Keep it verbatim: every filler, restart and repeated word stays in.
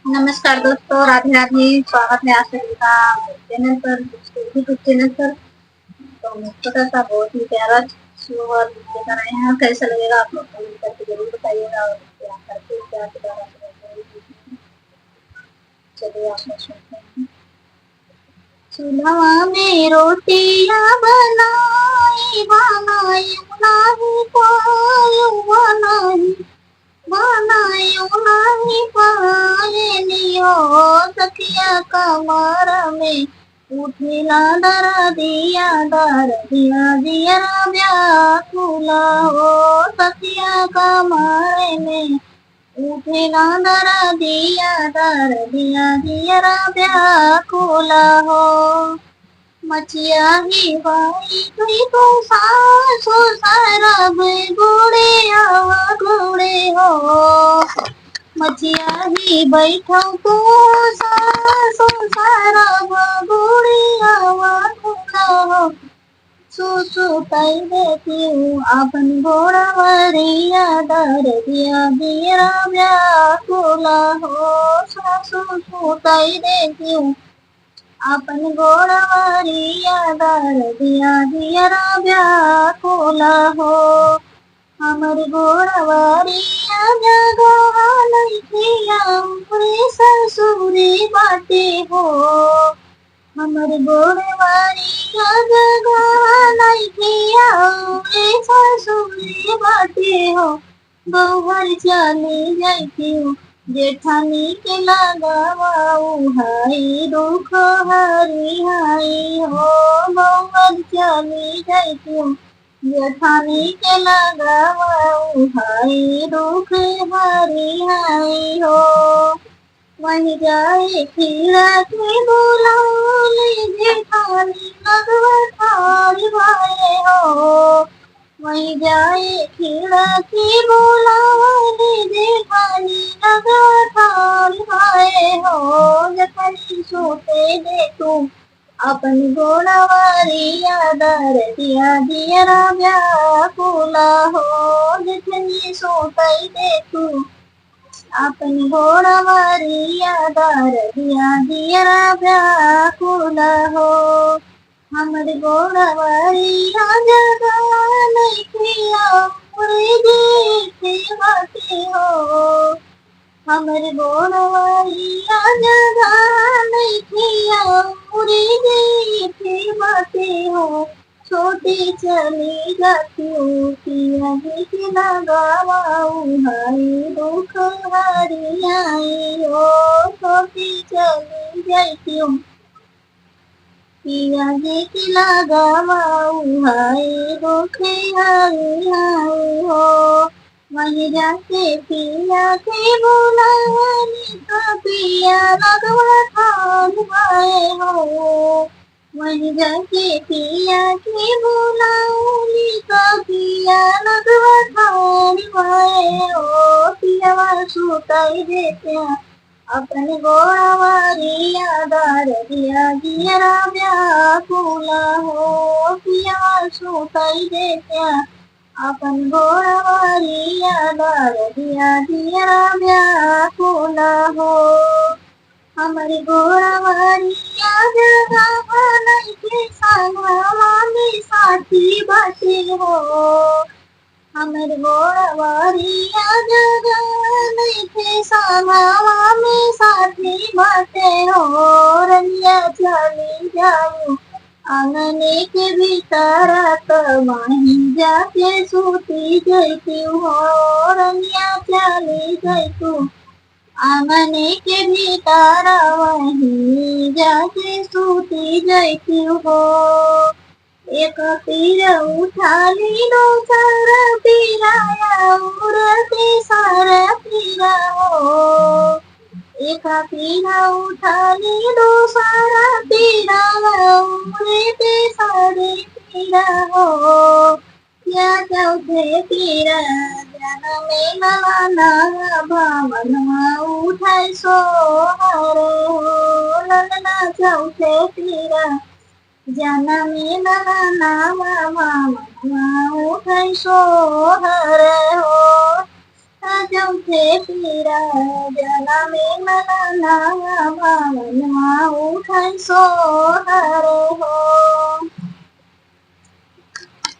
नमस्कार दोस्तों, राधे राधे। स्वागत है आप सभी का चैनल पर, YouTube चैनल पर। तो हम छोटा सा बहुत ही प्यारा स्लोवर लेकर आए हैं। कैसा लगेगा आप लोग कमेंट करके जरूर बताइएगा। और क्या करके क्या दोबारा से चलिए आप लोग सुनते हैं। चूल्हा में रोटियां बनाई, बनाई नाही पायो, बनाई, बनायो नाही पायनी हो। सखिया कमर में उठेला दरदिया, दरदिया जियरा व्याकुला हो। सखिया कमर में उठेला दरदिया, दरदिया जियरा व्याकुला हो। मचिया ही बाई गई तो सासु सरब गुड़े आवा गुड़े हो। मचिया ही बैठो तो सासु सरब गुड़े आवा गुड़े हो। सुसुताई देतिउ आपन गोड़वरिया, दरदिया जियरा व्याकुला हो। सुसुताई देतिउ आपन गोड़वरिया, दरदिया जियरा व्याकुला हो। हमर गोड़वरिया जगह नइखे अउर ससुरी बाटे हो। हमर गोड़वरिया जगह नइखे अउर ससुरी बाटे हो। बउहर चली जइतिउ जेठानी के लगावा, उहाई दुख हरिहाई हो। बउहर चली जइतिउ जेठानी के लगावा, उहाई दुख हरिहाई हो। वहीं जाए खिड़की बुलावली जेठानी लगवा ठाड़ बाए हो। वहीं जाए खिड़की बुलावली जेठानी लगवा ठाड़ बाए हो। जेठानी सोते दे तू आपन गोड़वरिया, दरदिया जियरा व्याकुला हो। जेठानी सोते दे तू आपन गोड़वरिया, दरदिया जियरा व्याकुला हो। हमर गोड़वरिया जगह नइखे अउर जेठे बाटे हो। हमर गोड़वरिया जगह नइखे अउर जेठे बाटे हो। छोटी चली जातिउ पिया जी के लगावा, उहाई दुख हरिहाई हो। छोटी चली जातिउ पिया जी के लगावा, उहाई दुख हरिहाई हो। वहीं जाके पिया के बुलावली तो पिया लगवा ठाड़ बाए हो। वहीं जाके पिया के बुलावली तो पिया लगवा ठाड़ बाए हो। पियवा सुताई देतिउ आपन गोड़वरिया, दरदिया जियरा व्याकुला हो। पियवा सुताई देतिउ आपन गोड़वरिया, दरदिया जियरा व्याकुला हो। हमर गोड़वरिया जगह नइखे संगवा में साथी बाटे हो। हमर गोड़वरिया जगह नइखे संगवा में साथी बाटे हो। रनिया चली जाऊ आंगने के भीतर त वहीं जाके सूती जइतिउ हो। रनिया चली जइतिउ आंगने के भीतर वहीं जाके सूती जइतिउ हो। एक पीर उठाली दोसर पीरा अउर तेसर पीरा हो। एक पीरा उठाली दोसर पीरा अउर तेसर पीरा हो। या चौथे पीरा जनमे नवाना भावना उठाई सोहर हो। ललना चौथे पीरा जनमे नवाना भावना उठाई सोहर हो। चौथे पीरा जन में ललना भवनवा उठै सोहर हो।